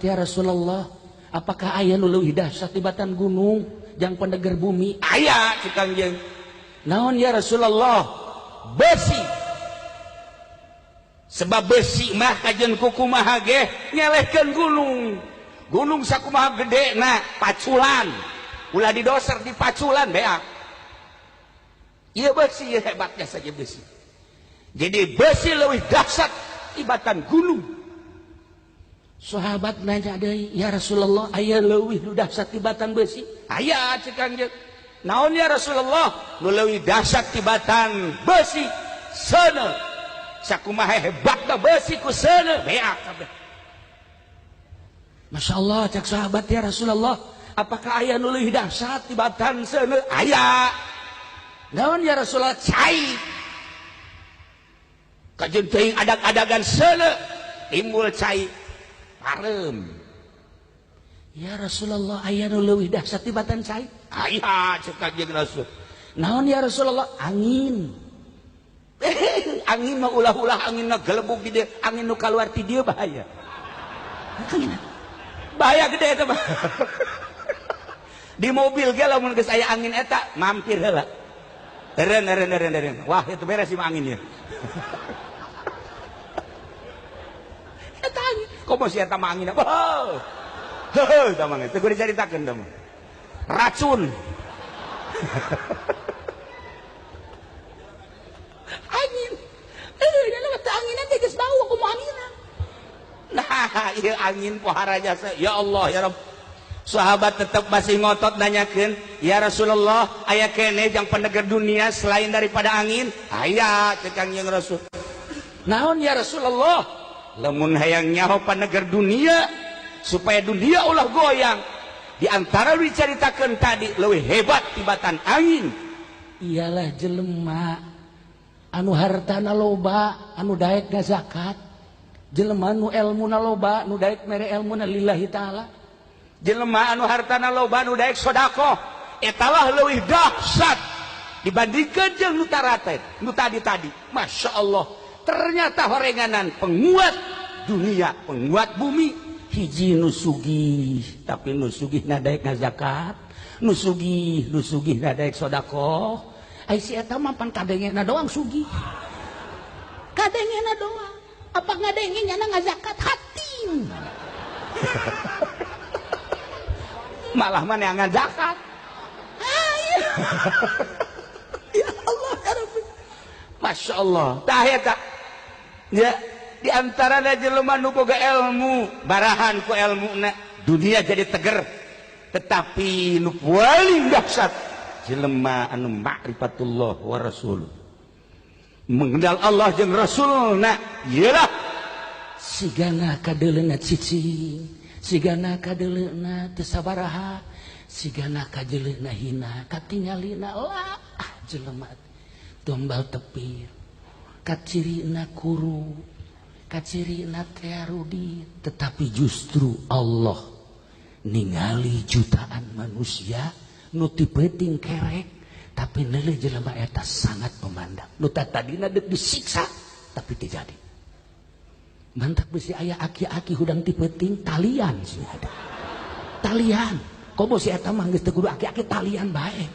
ya Rasulullah, apakah aya nu leuwih dahsyat tibatan gunung jang peneger bumi? Aya cek Kangjeng. Naon ya Rasulullah? Besi. Sebab besi mah kajen kukumaha ge nyelehkeun gunung. Gunung sakumaha gede na paculan. Ulah didoser dipaculan beak. Ieu besi hebatnya saja besi. Jadi besi leuwih dahsyat tibatan gunung. Sahabat nanya deui, ya Rasulullah, aya leuwih nu dahsyat tibatan besi? Aya cek Kangjeng. Naon ya Rasulullah? Nu leuwih dahsyat tibatan besi seuneu. Sakumaha hebatna besi ku seuneu beak kabeh. Masya Allah cek sahabat, ya Rasulullah, apakah aya nu leuwih dahsyat tibatan seuneu? Aya. Naon ya Rasulullah? Cai. Kajeun teuing adag-adagan seuneu timbul cai pareum. Ya Rasulullah, aya nu leuwih dahsyat tibatan cai? Aya cek Kangjeng Rasul. Naon ya Rasulullah? Angin. Angin mah ulah-ulah angin mah gelebug di dieu, angin nu kaluar ti dieu bahaya. Angin bahaya gede eta mah. Di mobil ge lamun geus aya angin eta mampir heula. Eren eren eren eren. Wah, itu beres sih mah anginnya. Eta angin. Komo si eta mah angin. Oh. Heuh, eta mah teu kudu dicaritakeun teh mah. Racun. Angin. Dalam teu anginan teh geus bau kumaha anginna. Nah, ieu angin pohara jasa. Ya Allah, ya Rabb. Sahabat tetap masih ngotot nanyakeun, ya Rasulullah, aya keneh jang peneger dunia selain daripada angin? Aya cek Kangjeng Rasul. Naon ya Rasulullah? Lamun hayang nyaho paneger dunia supaya dunia ulah goyang, di antara dicaritakeun tadi leuwih hebat tibatan angin ialah jelema anu hartana loba anu daek ngazakat, jelema nu elmuna loba nu daek mere elmuna lillahi taala, jelema anu hartana loba nu daek sedekah, etalah leuwih dahsyat dibandingkeun jeung nu tarate nu tadi-tadi. Masya Allah, ternyata horenganan penguat dunia, penguat bumi hiji nu sugih, tapi nu sugih na daek ngazakat, nu sugih na daek sedekah. Ai si eta mah pan kadengena doang sugih. Kadengena doang. Apa ngadenge nyana ngazakat hatim. Malah mana yang ngazakat. Ya Allah ya Rabbi. Masya Allah. Tah eta. Ya, di antara jelema nu boga ilmu, barahan ku ilmuna, dunia jadi teger. Tetapi nu paling dahsyat jelema anu ma'rifatullah wa rasul, mengenal Allah jeung Rasulna, iyalah sigana kadeuleuna cicing, sigana kadeuleuna teu sabaraha, sigana kadeuleuna hina, katingalina lah jelema tombal tepir, kacirina kuru, kacirina tearudi, tetapi justru Allah ningali jutaan manusia nu ti peuting kerek, tapi neuleuh jelema eta sangat memandang. Nu tadina deuk disiksa tapi teu jadi. Mantak bisi aya aki-aki hudang ti peuting talian sih ada. Talian. Komo si eta mah geus teu kudu aki-aki talian bae.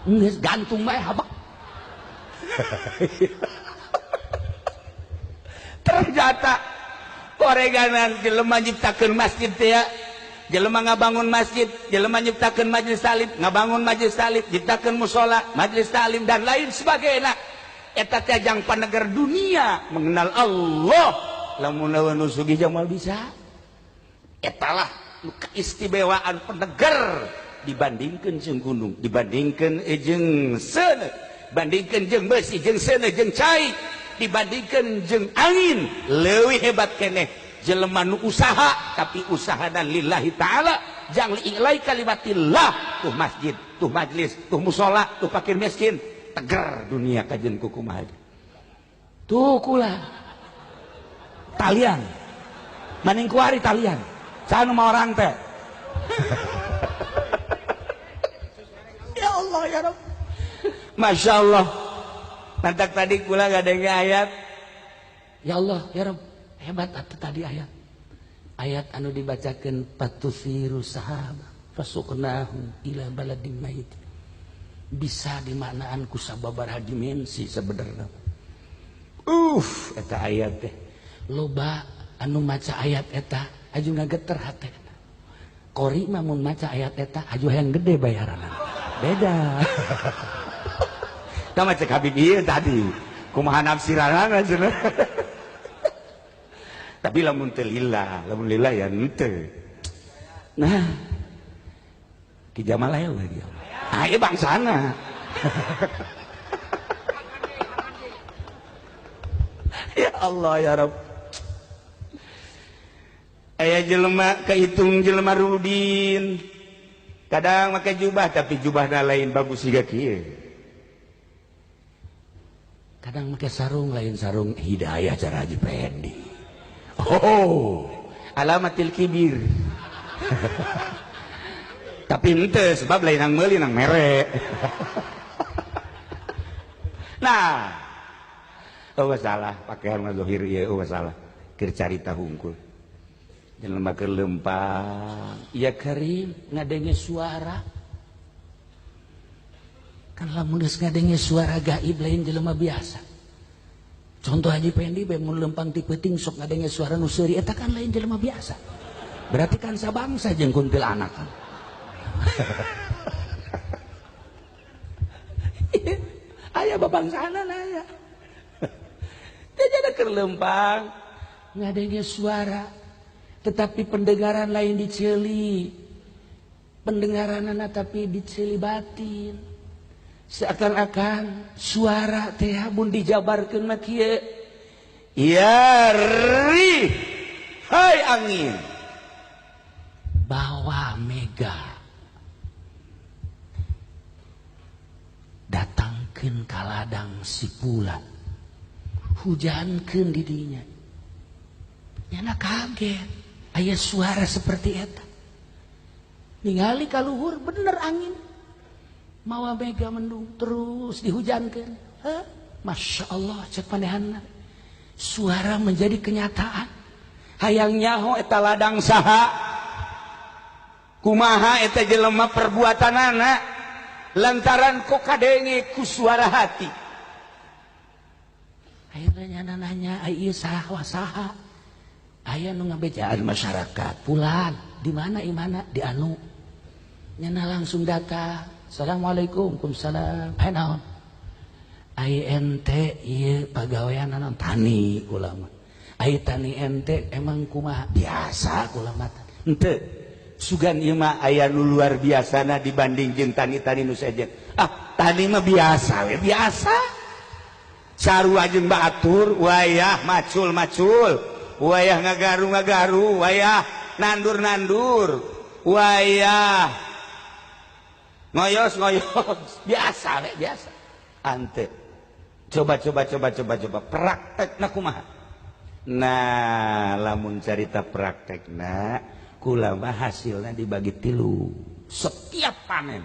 Geus gantung bae habak. Ternyata koreganan jelema nyiptakeun masjid teh ya. Jelema ngabangun masjid, jelema nyiptakeun majelis taklim, ngabangun majelis taklim, nyiptakeun mushola, majelis taklim dan lain sebagainya. Eta teh jang paneger dunia mengenal Allah. Lamun nu sugih jamal bisa. Etalah nu keistimewaan peneger dibandingkeun jeung gunung, dibandingkeun jeung seuneu, bandingkeun jeung besi, jeung seuneu, jeung cai, dibandingkeun jeung angin, leuwih hebat keneh jelema nu usaha tapi usahana lillahi ta'ala, jang li'ilai kalimatillah, tuh masjid, tuh majlis, tuh musola, tuh fakir miskin, teger dunia kajen kukumaha. Tuh kula talian maning kuari talian saha nu mawa orang teh. Ya Allah ya Rabb. Masya Allah. Nantak tadi kula ngadenge ayat, ya Allah ya Rabb, hebat atuh tadi ayat. Ayat anu dibacakeun patusiru sahaba fasuqnahu ila baladin mait. Bisa dimaknaan ku sababaraha dimensi sebenarnya. Eta ayat teh loba anu maca ayat eta aju ngageter hatena. Qori mah mun maca ayat eta aju hayang gede bayaranna. Beda. Tah maca Habib ieu tadi. Kumaha nafsiranana cenah. Tapi lamun teu lillah, lamun lillah ya henteu. Nah, Ki Jamal aya we dia. Ah, ieu bangsana. Ya Allah ya Rabb. Aya jelema kahitung jelema Rudin. Kadang make jubah tapi jubahna lain bagus siga kieu. Kadang make sarung lain sarung hidayah cara Haji Pendi. Oh, alamatil kibir. Tapi henteu sebab lain nang meuli nang mere. Nah, oh salah pakaian mah zahir ieu oh salah. Keur carita hungkul. Jelema keur lempang, ya Karim ngadenge suara. Kan lamun geus ngadenge suara gaib lain jelema biasa. Contoh Haji Pendi bae mun lempang ti peuting sok ngadenge suara nu seuri eta kan lain jelema biasa. Berarti kan sabangsa jeung kuntilanak kan. Aya babangsana aya. Teh keur lempang ngadenge suara tetapi pendengaran lain diceuli. Pendengaranana tapi diceuli batin. Seakan-akan suara teh mun dijabarkeun mah kieu. Ya ri, hai angin, bawa mega, datangkeun ka ladang si fulan, hujankeun di dinya. Nyana kaget, aya suara seperti eta. Ningali ka luhur bener angin. Mawa mega mendung terus dihujankan. Hah? Masya Allah cek panehanna. Suara menjadi kenyataan. Hayang nyaho eta ladang saha, kumaha eta jelema perbuatanana, lantaran kok kadenge ku suara hati. Akhirnya nyana nanya, ai ieu saha saha? Aya nu ngabejaan masyarakat. Pulan, di mana imana? Di anu. Nyana langsung datang. Assalamualaikum, waalaikumsalam. Hai naon? Ai ente ieu pagawean naon? Tani kula mah. Ai tani ente emang kumaha? Biasa kula mah. Henteu. Sugan ieu mah aya nu luar biasana dibanding jeung tani-tani nu sejen. Ah, tani mah biasa we, biasa. Sarua jeung batur, wayah macul-macul, wayah ngagaru-ngagaru, wayah nandur-nandur, wayah ngoyos ngoyos, biasa we, biasa. Ante coba coba coba coba coba praktekna kumaha. Nah, lamun carita praktekna kula mah hasilna dibagi tilu setiap panen.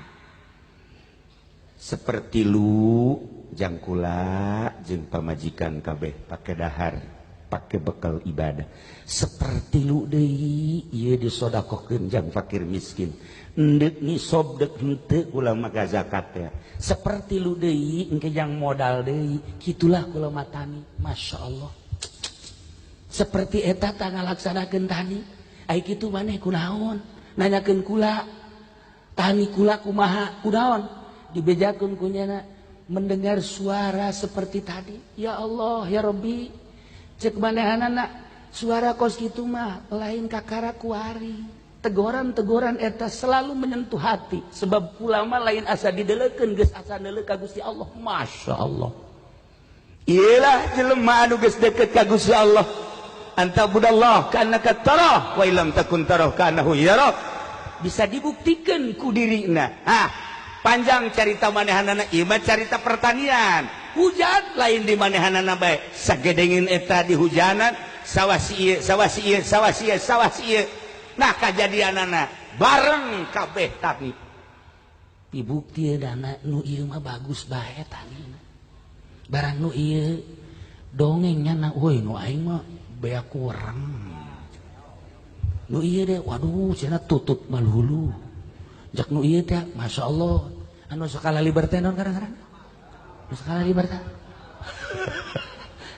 Seperti lu jang kula jeung pamajikan kabeh pake dahar, pake bekal ibadah. Seperti lu deui ieu disodakohkeun jang fakir miskin. Endek nisob dek henteu kula mah zakat ya. Seperti lu deui engke jang modal deui, kitulah kula mah tani. Masya Allah. Seperti eta tah ngalaksanakeun tani. Ai kitu maneh kunaon? Nanyakeun kula. Tani kula kumaha? Kunaon? Dibejakeun ku nyana mendengar suara seperti tadi. Ya Allah, ya Rabbi. Cek manehanana suara kos kitu mah lain kakara kuari. Teguran-teguran eta selalu menyentuh hati sebab ulama lain asa didelekeun geus asa neuleuh ka Gusti Allah. Masya Allah. Iyalah jelema anu geus deket ka Gusti Allah. Anta budallah kana tarah wa illam takun tarah kanahu yarak. Bisa dibuktikan ku dirina. Hah, panjang carita manehanana ieu mah carita pertanian. Hujan lain di manehanana bae. Sagedengin eta di hujanan sawah si ieu, sawah si ieu, sawah si ieu, sawah si ieu. Nah kajadianana bareng kabeh tapi dibukti dana nu ieu mah bagus bae tanina. Barang nu ieu dongengnya na euy nu aing mah bea kurang. Nu ieu deh, waduh cenah tutut malhulu. Jak nu ieu teh, Masya Allah. Anu skala liberté non kadang-kadang. Nu skala liberté.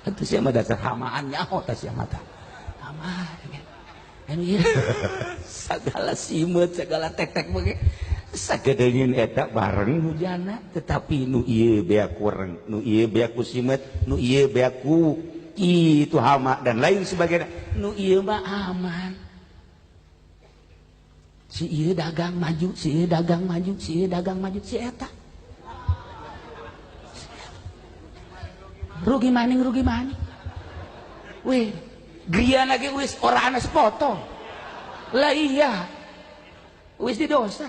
Atuh sia mah dasar hamaan nyaho tah sia mah tah. Hamaan. Anu ieu sagala simeut, segala tek-tek bege. Sagedeungeun eta bareng hujana, tetapi nu ieu beak kurang, nu ieu beak ku simeut, nu ieu beak ku itu hama dan lain sebagainya. Nu ieu mah aman. Si ieu dagang maju, si ieu dagang maju, si ieu dagang maju, si eta rugi maning, rugi maning. Wih, griana ge wis ora ana sepotong. Lah iya. Wis didosa.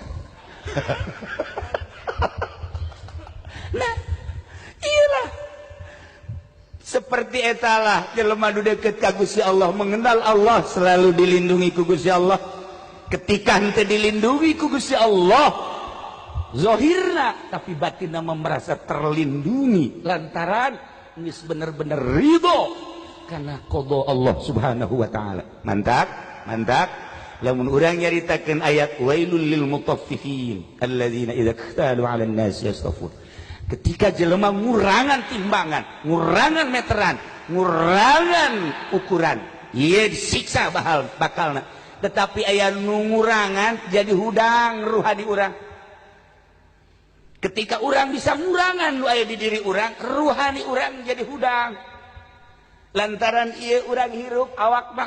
Nah, iyalah. Seperti etalah jelema nu deukeut ka Gusti Allah, mengenal Allah, selalu dilindungi ku Gusti Allah. Ketika henteu dilindungi ku Gusti Allah zahirna, tapi batinna merasa terlindungi lantaran geus bener-bener ridho karena qada Allah Subhanahu wa taala. Mantap, mantap. Lamun urang nyaritakeun ayat wailul lil mutaffifin alladzina idza iktalu 'alan nas yastafun. Ketika jelema ngurangan timbangan, ngurangan meteran, ngurangan ukuran, ieu disiksa bakalna. Tetapi aya nu ngurangan jadi hudang ruhani urang. Ketika urang bisa ngurangan nu aya di diri urang, ruhani urang jadi hudang. Lantaran ieu urang hirup awak mah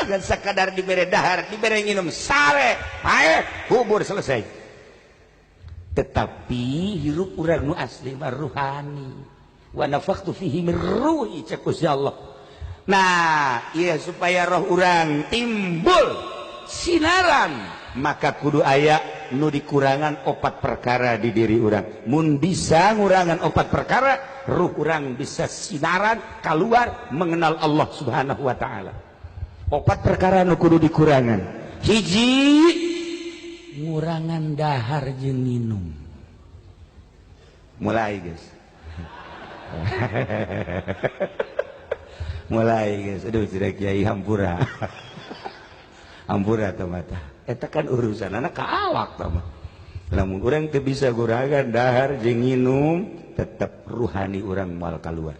dan sakadar dibere dahar, dibere nginum sare, paeh, kubur selesai. Tetapi hirup urang nu asli mah ruhani. Wa nafakhtu fihi min ruhi cek Gusti Allah. Nah, iya supaya roh urang timbul sinaran, maka kudu aya nu dikurangan opat perkara di diri urang. Mun bisa ngurangan opat perkara, ruh urang bisa sinaran keluar mengenal Allah Subhanahu wa taala. Opat perkara nu kudu dikurangan. Hiji, ngurangan dahar jeung minum. Mulai guys. Mulai guys. Aduh tidak kiai hampura. Hampura teh mata. Eta kan urusan anak ka awak tah mah. Lamun urang teu bisa ngurangan dahar jeung minum, tetep ruhani urang moal kaluar.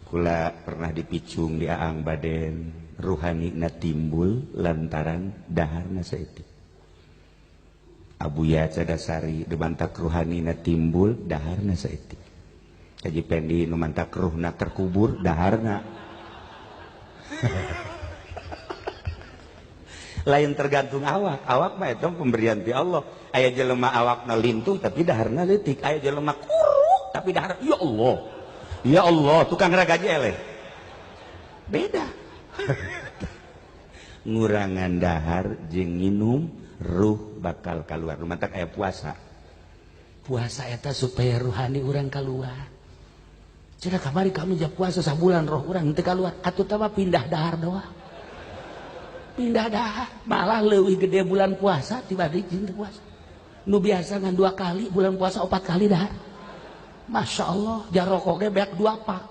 Kula pernah dipicung di aang baden, ruhani na timbul lantaran daharna saeutik. Abuya Cadasari dibantak ruhani na timbul daharna saeutik. Haji Pendi nu mantak ruhna terkubur daharna. Lain tergantung awak, awak mah eta pemberian ti Allah. Aya jelema awakna lintuh tapi daharna leutik, aya jelema kuruk tapi dahar ya Allah. Ya Allah, tukang ragaji eleh. Beda. Ngurangan dahar jeung nginum, ruh bakal keluar. Mantak aya puasa. Puasa eta supaya ruhani urang keluar. Cenah kamari kami ja puasa sabulan roh urang henteu keluar. Atuh tah mah pindah dahar doang. Pindah dahar, malah leuwih gede bulan puasa tibadi jeung teu puasa. Nu biasa ngan 2 kali, bulan puasa 4 kali dahar. Masya Allah, jarokok ge beak 2 pak.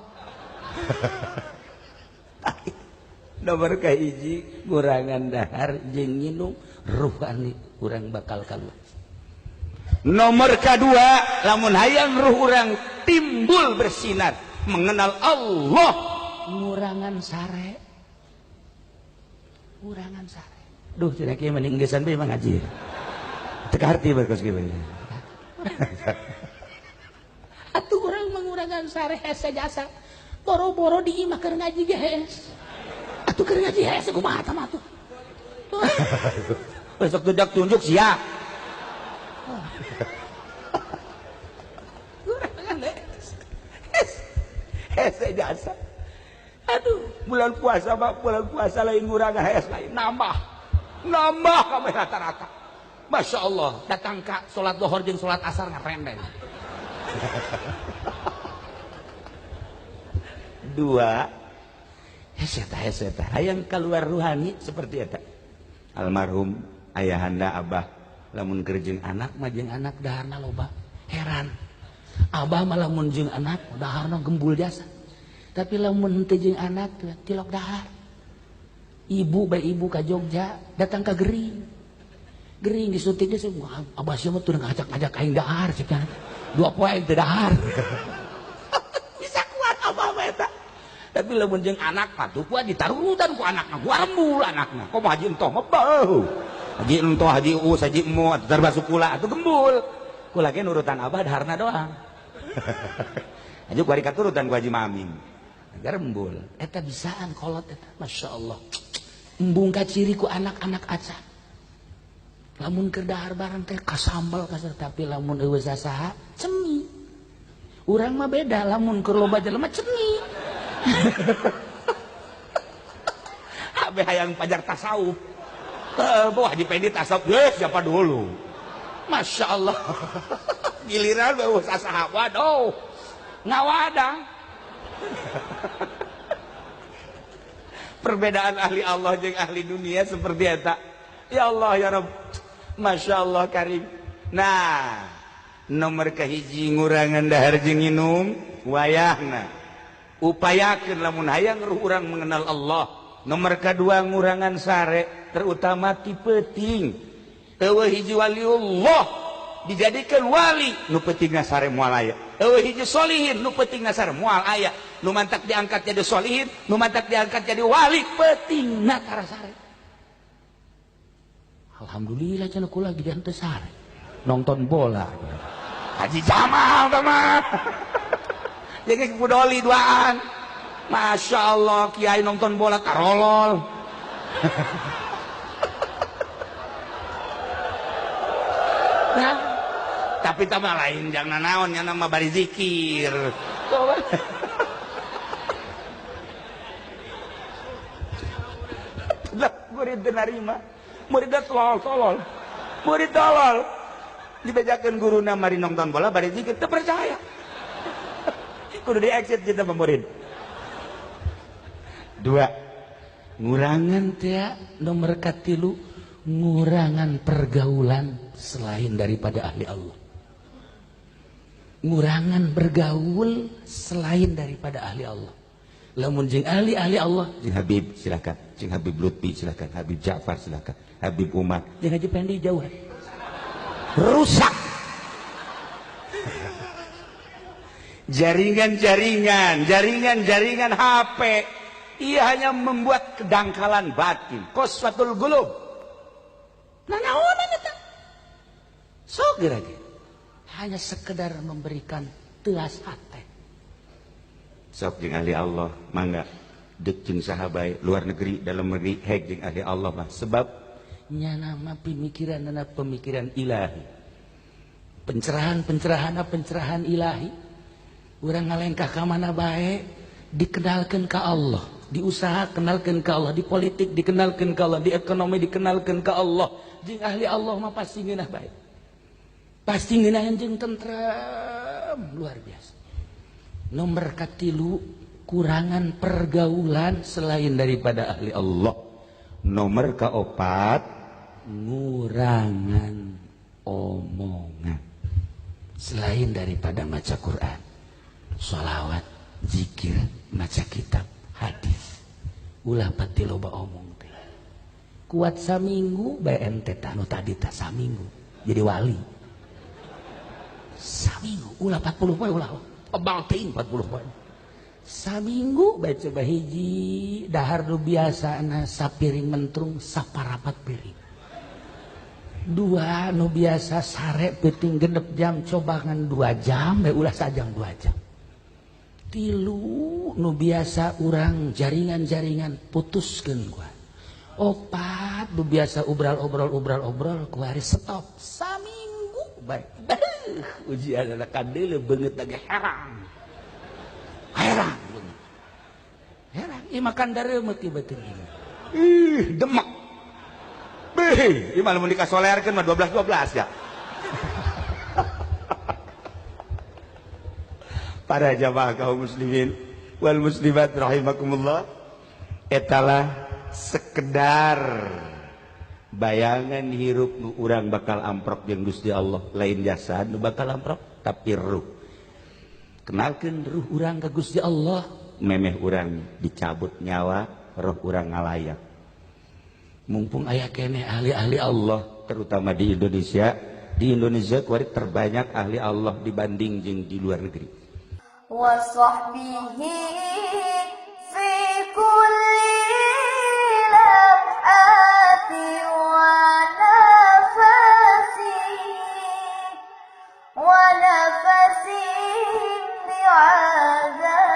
Nomor kahiji ngurangan dahar jeung nginum, ruhani urang bakal keluar. Nomor kedua, lamun hayang ruh urang timbul bersinar mengenal Allah, ngurangan sare. Ngurangan sare. Duh, cenah kieu mending geus bae mah ngaji. Teu kaharti bae kos kieu. Atuh urang mengurangan sare hese jasa. Boro-boro di imah keur ngaji ge hees. Atuh keur ngaji hees kumaha tah mah atuh. Besok tunjuk tunjuk sia. Kurangan hese jasa. Aduh, bulan puasa mah bulan puasa lain ngurangan hees lain nambah. Nambah kabeh rata-rata. Masya Allah, datang ka salat zuhur jeung salat asar ngarendeng. Dua, heseta hayang keluar ruhani seperti eta. Almarhum ayahanda abah lamun keur jeung anak mah jeung anak daharna loba. Heran. Abah mah lamun jeung anak daharna gembul jasa. Tapi lamun henteu jeung anak tilok dahar. Ibu bae ibu ka Jogja datang ka Gering. Gering disuntik dia abah sia mah teu ngajak-ngajak aing dahar cek 2 poe aing teu dahar. Bisa kuat abah mah eta. Tapi lamun jeung anak mah tuh kuat ditarutan ku anakna, gua rembul anakna. Komo haji entoh mah beuh. Haji entoh, haji uus, haji emo, termasuk kula atuh gembul. Kula ge nurutan abah daharna doang. Haji kuari katurutan ku Haji Maming. Garembul. Eta bisaan kolot eta. Masya Allah. Embung kaciri ku anak-anak aca. Lamun keur dahar bareng teh kasambel kasar tapi lamun eueuh sasaha cemi. Urang mah beda lamun keur loba jelema cemi. Habe hayang pajar tasawuf. Teu Haji Pendi tasawuf geus siapa dulu. Masya Allah. Giliran eueuh sasaha waduh. Ngawadang. Perbedaan ahli Allah jeung ahli dunia seperti eta. Ya Allah ya Rabb. Masya Allah karim. Nah, nomor kahiji ngurangan dahar jeung nginum wayahna. Upayakeun lamun hayang ruh urang mengenal Allah. Nomor kadua ngurangan sare terutama ti peuting. Eueuh hiji waliullah dijadikeun wali nu peutingna sare moal aya. Eueuh hiji solihin nu peutingna sare moal aya. Nu mantak diangkat jadi solihin, nu mantak diangkat jadi wali peutingna tara sare. Alhamdulillah cenah kula geus teu sare. Nonton bola. Haji Jamal tah mah. Jadi kudoli duaan. Masya Allah kiai nonton bola karolol. Nah, tapi tambah lain jangan naon nya nama bari zikir. Lah murid teu narima. Murid tolol tolol. Murid tolol. Dibejakeun guruna mari nonton bola bari zikir teu percaya. Kudu di exit kita murid. Dua, ngurangan teh nomor katilu ngurangan pergaulan selain daripada ahli Allah. Ngurangan bergaul selain daripada ahli Allah. Lamun jeung ahli-ahli Allah, jeung Habib silakan, jeung Habib Lutfi silakan, Habib Ja'far silakan, Habib Umar, jeung Haji Pendi jauh. Rusak. Jaringan-jaringan, jaringan-jaringan HP, ia hanya membuat kedangkalan batin, qaswatul qulub. Nah, naonan eta? Sok geura ge. Hanya sekedar memberikan telas hati. Sok jeung ahli Allah, mangga deuk jeung saha bae, luar negeri, dalam negeri, hek jeung ahli Allah mah. Sebab nyana mah pemikiranna pemikiran ilahi. Pencerahan-pencerahanna pencerahan ilahi. Urang ngalengkah ka mana bae dikenalkeun ka Allah, di usaha kenalkeun ka Allah, di politik dikenalkeun ka Allah, di ekonomi dikenalkeun ka Allah. Jeung ahli Allah mah pasti ngeunah bae. Pasti ngeunah jeung tentrem luar biasa. Nomor katilu kurangan pergaulan selain daripada ahli Allah. Nomor keopat ngurangan omongan selain daripada maca Quran, sholawat, zikir, maca kitab, hadis. Ulah pati loba omong teh. Kuat saminggu bae ente tah nu tadi tah saminggu jadi wali. Saminggu ulah 40 poe ulah. Tebal teuing 40 poe. Saminggu bae coba hiji dahar nu biasana sapiring mentrung saparapat piring. Dua nu biasa sare peuting 6 jam coba ngan 2 jam bae ulah sajam 2 jam. Tilu nu biasa urang jaringan-jaringan putuskeun gua. Opat nu biasa obral-obrol kuari stop saminggu bae. Ujian anak kadeule beungeut lagi herang. Herang beungeut. Herang ieu makan dareumeut ieu batur. Ih, demek. Beuh, ieu mah lamun dikasolerkeun mah 12-12 ya. Para jamaah kaum muslimin wal muslimat rahimakumullah, etalah sekedar bayangan hirup nu urang bakal amprok jeung Gusti Allah, lain jasad nu bakal amprok tapi ruh. Kenalkeun ruh urang ka Gusti Allah, memeh urang dicabut nyawa, roh urang ngalayak. Mumpung aya keneh ahli-ahli Allah, terutama di Indonesia. Di Indonesia kuari terbanyak ahli Allah dibanding jeung di luar negeri. وصحبه في كل لمحة ونفس ونفس بعدد.